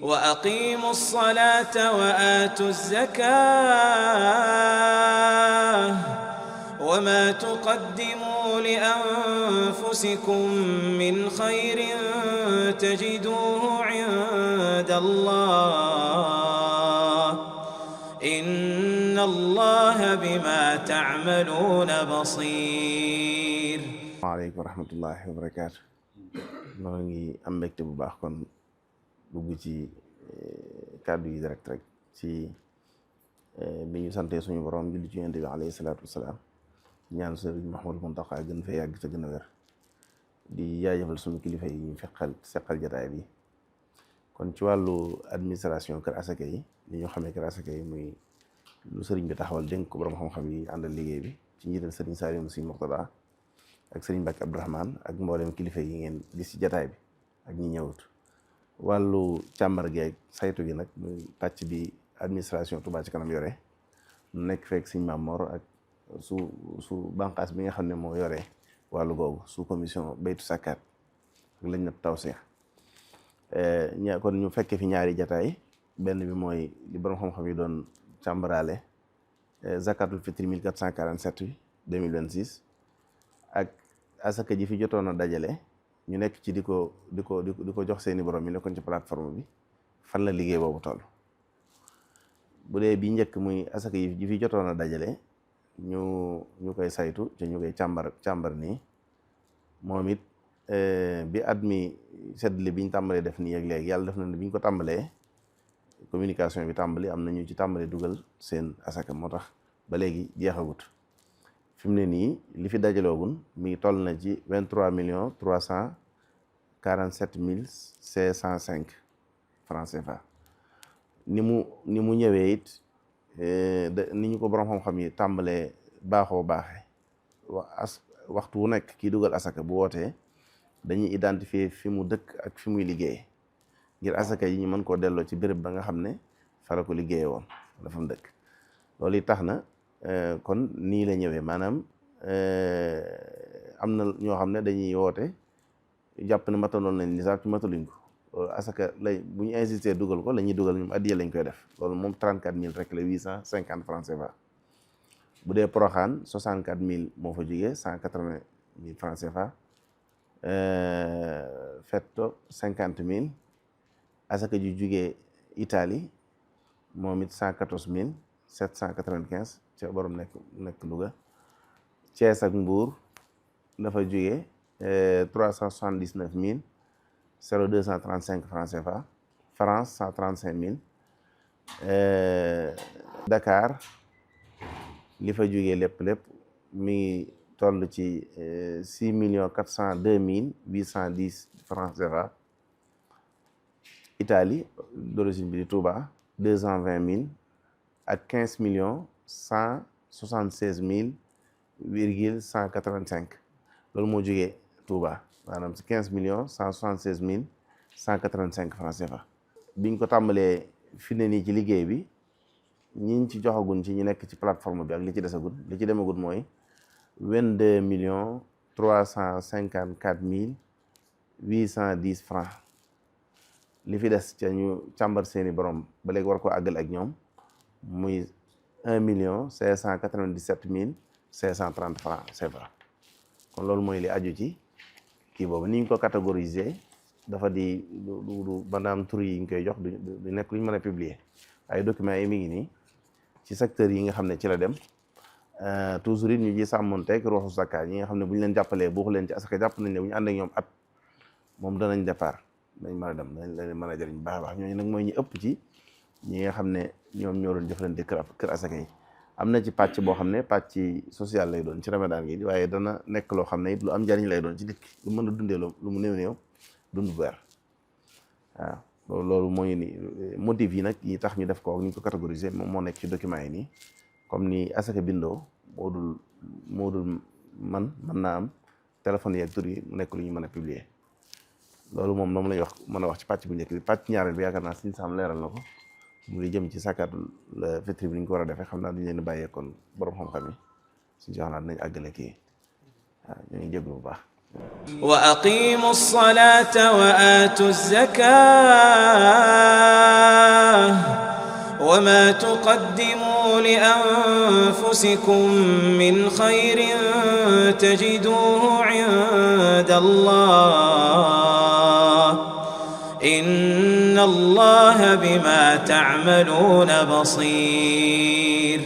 وأقيموا الصلاة وآتوا الزكاة وما تقدموا لأنفسكم من خير تجدوه عند الله إن الله بما تعملون بصير. waaleykum wa rahmatullahi wa barakaatu. noo ngi am mbégte bu baax kon dugg ci kàddu yi direct rek ci bi ñu santee suñu borom julli ci yonent bi alayhi salaatu wasalaam ñaan sëriñ Mouhamadou Mountakha gën fee yàgg te gën a wér di jaajëfal suñu kilifa yi ñu seqal jataay bi. kon ci wàllu administration kër asaka yi li ñu xamee kër asaka yi muy lu sëriñ bi taxawal dénk ko borom xam-xam yi àndal liggéey bi ci njiital sëriñ Saliou Sy Mourtada ak sëriñ Mbacke Abdourahmane ak mboolem kilifa yi ngeen gis ci jataay bi ak ñi ñëwut. wàllu càmbar geeg saytu gi nag muy pàcc bi administration Touba ci kanam yore mu nekk fekk sëriñ Mamor ak su bànqaas bi nga xam ne moo yore wàllu googu su commission baytu sàkkaat ak lañ na tawseex kon ñu fekkee fi ñaari jataay benn bi mooy li borom xam-xam yi doon càmbaraale zakatul fitri 1447 2026 ak asaka ji fi jotoon a dajale ñu nekk ci di ko jox seeni borom yi nekkoon ci plateforme bi fan la liggéey boobu toll. bu dee bi njëkk muy asaka ji fi jotoon a dajale ñu koy saytu te ñu koy càmbar nii moom it bi at mi seddale biñ tàmbalee def nii ak léegi yàlla def na ne biñ ko tàmbalee communication bi tàmbali am na ñu ci tàmbalee dugal seen asaka moo tax ba léegi jeexagut. fi mu ne nii li fi dajaloogun mi ngi toll na ci 23 347 francs CFA. ni mu ñëwee it ni ñu ko borom xam-xam yi tàmbalee baaxee waxtu wu nekk kii dugal asaka bu wootee dañuy identifier fi mu dëkk ak fi muy liggéey ngir asaka yi ñu mën koo delloo ci béréb ba nga xam ne fa la ko liggéeye woon dafa mu dëkk. loolu yi tax na kon nii la ñëwee maanaam am na ñoo xam ne dañuy woote jàpp ne mataloon nañ nisaab ci mataluñ ko loolu asaka lay bu ñu insister dugal ko la ñuy dugal ñoom addiya lañ koy def loolu moom 34 000 rek la 850 francs CFA. bu dee Poroxaan 64 000 moo fa jógee 180 000 francs CFA. Fetto 50 000 asaka ju jógee Italie moom it 114 795 ca borom nekk Louga. Thiès ak Mbour dafa jógee 379 0235 francs CFA. France 135 000. Dakar li fa jógee lépp mi ngi toll ci 6 402 810 francs CFA. Italie d'origine bi di Touba 220 000 ak 15 176 185 loolu moo jógee Touba maanaam ci 15 176 185 francs CFA. biñ ko tàmbalee fi ne nii ci liggéey bi ñiñ ci joxagun ci ñi nekk ci plateforme bi ak li ci desagul li ci demagul mooy 22 354 810 francs. li fi des ca ñu càmbar seeni borom ba léegi war ko àggal ak ñoom muy 1 597 530 francs CFA. kon loolu mooy li aju ci kii boobu ni ñu ko catégoriser dafa di du banaam tur yi ñu koy jox du nekk lu ñu mën a publier ay documents yi mi ngi nii ci secteur yi nga xam ne ci la dem. toujours it ñu ji sàmmonteeg ruuxu zakkaat yi nga xam ne bu ñu leen jàppalee buuxu leen ci asaka jàpp nañ ne bu ñu ànd ak ñoom at moom danañ départ dañ mën a dem dañ leen mën a jëriñ baax a baax ñooñu nag mooy ñi ëpp ci ñi nga xam ne ñoom ñoo doon jëflante kër asaka yi. am na ci pàcc boo xam ne pàcc social lay doon ci Ramadan gi waaye dana nekk loo xam ne it lu am njariñ lay doon ci nit ki lu mën a dundee lu mu néew dund bu weer waaw loolu mooy ni motif yi nag yi tax ñu def ko ak ñu ko catégoriser moom moo nekk ci document yi nii comme ni asaka bindoo moo dul mën naa am téléphone yeeg tur yi mu nekk lu ñu mën a publier. loolu moom la ñuy wax mën a wax ci pàcc bu njëkk bi. pàcc ñaareel bi yaakaar naa Sëriñ Sam leeral na ko mu ngi jëm ci sakaatul fitri bi ni ñu ko war a defee xam naa duñu leen bàyyee kon borom xam-xam yi suñu jox naa dinañ àggale kii waaw ñu ngi jéglu bu baax. wa aqimu ssalata wa atu zakata وما تقدموا لأنفسكم من خير تجدوه عند الله إن الله بما تعملون بصير